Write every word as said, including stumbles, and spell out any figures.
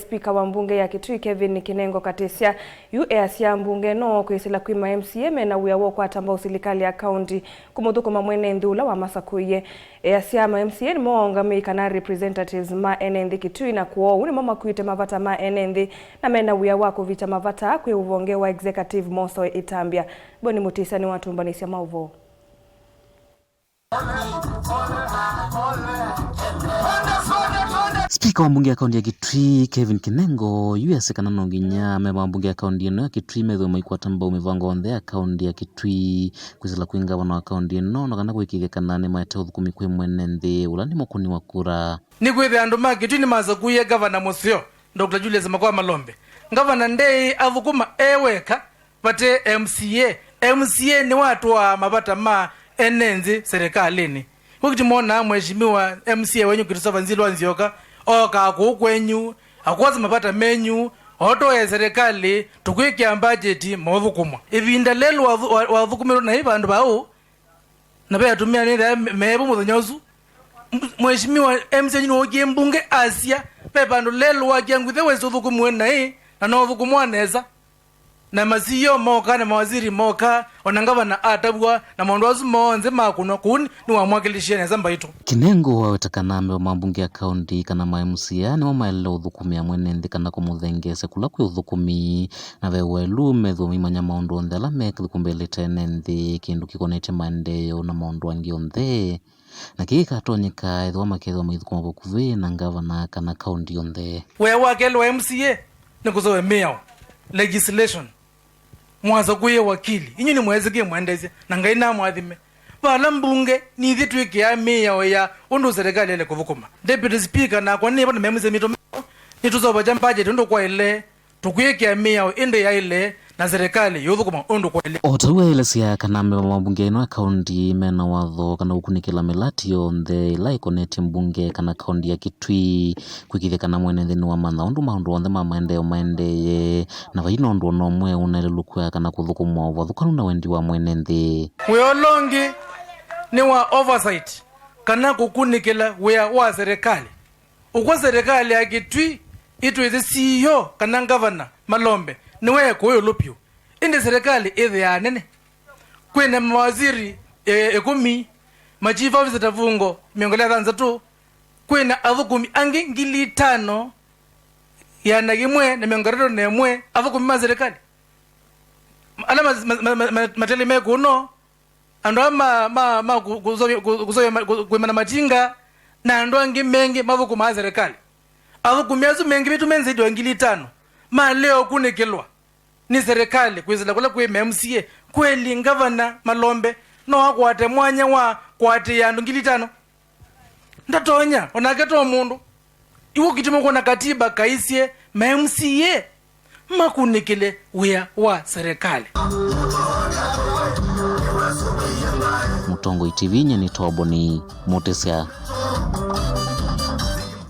Spika wa mbunge ya Kitui Kevin Kinengo Katisya yu easya mbunge ĩno kwĩsĩla kwĩ ma M C A mena wĩa wa ũkwata mbau silikalĩ ya kaunti kũmũthũkũma mwene nthĩ ũla wamasakũie. Easya ma M C A nĩmo aũngamĩi kana representatives ma ene nthĩ Kitui, na kwoou nĩmo makuĩte mavata ma ene nthĩ na mena wĩa wa kũvikya mavata kwĩ ũvonge wa executive mosoe ĩtambya. Boni Mũtĩsya nĩwatũmbanĩsya maũvoo. Spika wa mbunge ya kaunti ya Kitui, Kevin Kinengo, yu easya kana no nginya amemba ma mbunge ya kaunti ĩno ya Kitui methĩwe maikwata mbau mĩvango yonthe ya kaunti ya Kitui, kwĩsĩla kwĩ ngavana wa kaunti ĩno, na kana kũĩkĩĩthya kana nĩmaete ũthũkũmi kwĩ mwene nthĩ, ũla nĩ mũkũni wa kura. Nĩkwĩthĩa andũ ma Kitui nĩmasakũie ngavana mũseo, Doctor Julius Makoa Malombe. Ngavana ndeĩ athũkũma e weka, vate M C A. M C A nĩwatwaa mavata ma ene nthĩ serikalĩnĩ. Kwĩ kĩtumi mwonaa Mheshimiwa M C A wenyu Christopher Nzilwa Nzioka ookaa kũu kwenyu, akwosa mavata menyu, otwae serikalĩ, tũkwĩkĩa mbajeti, maũthũkũmwa. Ĩvinda lelũ wathu-, wa-, wathũkũmĩrwe naĩ vandũ vau, na ve atumĩa nĩthĩa me-, mevo mũthenya ũsu. M-, Mheshimiwa M C A wenyu nĩwookie mbunge asya, ve vandũ lelũ wakia nguthe wesi ũthũkũmwe naĩ, na no ũthũkũmwa nesa. Na ma C E O moka, na mawaziri moka, o na ngavana atavw'a, na maũndũ asu monthe makũnwa kũu nĩ, nĩwamwakilishie nesa mbaitũ. Kinengo aweta kana amemba ma mbunge ya kaunti kana ma M C A nĩmo maĩlĩle ũthũkũmĩa mwene nthĩ kana kũmũthengeesya kũla kwĩ ũthũkũmi, na ve ũelu methĩwe maimanya maũndũ onthe ala mekũmbĩlĩte ene nthĩ, kĩndũ kĩkonetye maendeeo na maũndũ angĩ onthe. Na kĩĩ kĩkatonyeka ethĩwa makethĩwa maithũkũma vakuvĩ na ngavana kana kaunti yonthe. Wĩa wa kelĩ wa M C A nĩ kũseũvya mĩao, legislation. Mwasakũie wakili, inyu nĩmweesĩkĩe mwaendeesya, na Ngai namwathime. Vala mbunge, nithyĩ twĩkĩaa mĩao ya ũndũ serikali yaĩle kũthũkũma. Deputy Speaker, nakwa nĩvo na memũsya mitũ meo, nĩtũseũvasya mbajeti ũndũ kwaĩle. Tũkwĩkĩa mĩao ĩndĩ yaĩle, na serikali yũthũkũma ũndũ kwaĩle. O ta ũu aelesya kana amemba ma mbunge ĩno ya kaunti mena watho kana ũkunĩkĩla mĩlati yonthe ĩla ĩkonetye mbunge kana kaunti ya Kitui, kwĩkĩthya kana mwene nthĩ nĩwamanya ũndũ maũndũ onthe ma maendeeo maendeeye, na vai na ũndũ ona ũmwe ũnaĩle lũkw'a kana kũthũkũmwa ũvathũkanu na wendi wa mwene nthĩ. Wĩa ũla ũngĩ nĩ wa oversight, kana kũkunĩkĩla wĩa wa serikali. Ũkw'a serikali ya Kitui ĩtwĩthe C E O kana ngavana Malombe nĩwe ekũĩ ũlũ vyũ. Ĩndĩ serikali ĩthĩaa nene. Kwĩna mawaziri, e, ĩkũmi, ma chief officer ta vungo mĩongo ĩlĩ na thanthatũ, kwĩna athũkũmi angĩ ngili itano, ĩana yĩmwe na mĩongo ĩtatũ na ĩmwe athũkũmi ma serikali. Ala ma-, ma-, ma-, ma-, ma-, mateli me kũno, andũ aa ma, ma, ma kũ-, kũsovya, kũ-, kũsovya ma-, kũ-, kũĩmana matinga, na andũ angĩ mengĩ mathũkũmaa serikali. Athũkũmi asu mengĩ mĩtũ me nzaidi wa ngili itano malea ũkunĩkĩlwa nĩ serikali kwĩsĩla kũla kwĩ ma M C A. Kweli ngavana Malombe no akwate mwanya wa kũatĩĩa andũ ngili itano? Ndatonya, onake to mũndũ. Iw'o kĩtumi kwona katiba kaisye ma M C A makunĩkĩle wĩa wa serikali. Mũtongoi T V nyie nĩ Toboni Mũtĩsya.